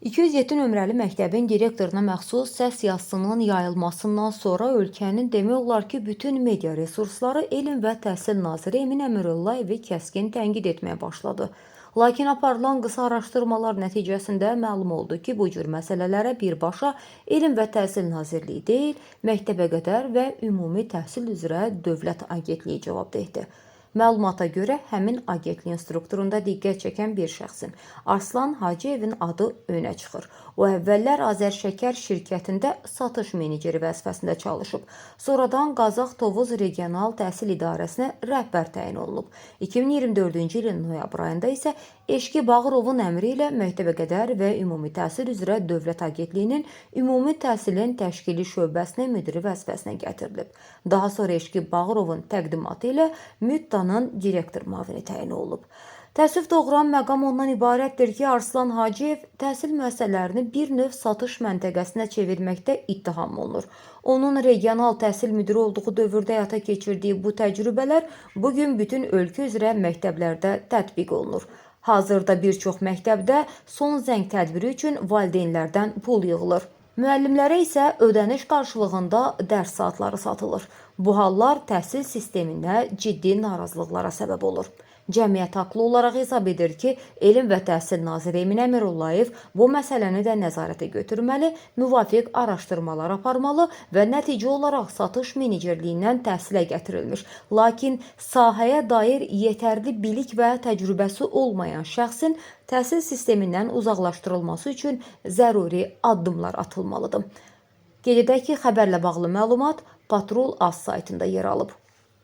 207 nömrəli məktəbin direktoruna məxsus səs yazısının yayılmasından sonra ölkənin demək olar ki, bütün media resursları Elm və Təhsil naziri Emin Əmrullayevi kəskin tənqid etməyə başladı. Lakin aparılan qısa araşdırmalar nəticəsində məlum oldu ki, bu cür məsələlərə birbaşa Elm və Təhsil Nazirliyi deyil, Məktəbəqədər və Ümumi Təhsil üzrə Dövlət Agentliyi cavabdehdir. Məlumata görə həmin agentliyin strukturunda diqqət çəkən bir şəxsin, Arslan Hacıyevin adı önə çıxır. O əvvəllər Azərşəkər şirkətində satış meneceri vəzifəsində çalışıb. Sonradan Qazax Tovuz Regional Təhsil İdarəsinə rəhbər təyin olunub. 2024-cü ilin noyabr ayında isə Eşqi Bağırovun əmri ilə Məktəbəqədər və Ümumi Təhsil üzrə Dövlət Agentliyinin Ümumi Təhsilin Təşkili şöbəsinin müdiri vəzifəsinə gətirilib. Daha sonra Eşqi Bağırovun təqdimatı ilə MÜTDA-nın direktor müavini təyin olunub. Təəssüf doğuran məqam ondan ibarətdir ki, Arslan Hacıyev təhsil müəssisələrini bir növ satış məntəqəsinə çevirməkdə ittiham olunur. Onun regional təhsil müdiri olduğu dövrdə həyata keçirdiyi bu təcrübələr bu gün bütün ölkə üzrə məktəblərdə tətbiq olunur. Hazırda bir çox məktəbdə son zəng tədbiri üçün valideynlərdən pul yığılır. Müəllimlərə isə ödəniş qarşılığında dərs saatları satılır. Bu hallar təhsil sistemində ciddi narazılıqlara səbəb olur. Cəmiyyət haqlı olaraq hesab edir ki, Elm və Təhsil naziri Emin Əmirullayev bu məsələni də nəzarətə götürməli, müvafiq araşdırmalar aparmalı və nəticə olaraq satış menecerliyindən təhsilə gətirilmiş, lakin sahəyə dair yetərli bilik və təcrübəsi olmayan şəxsin təhsil sistemindən uzaqlaşdırılması üçün zəruri addımlar atılmalıdır. Qeyd edək ki, xəbərlə bağlı məlumat Patrul Az saytında yer alıb.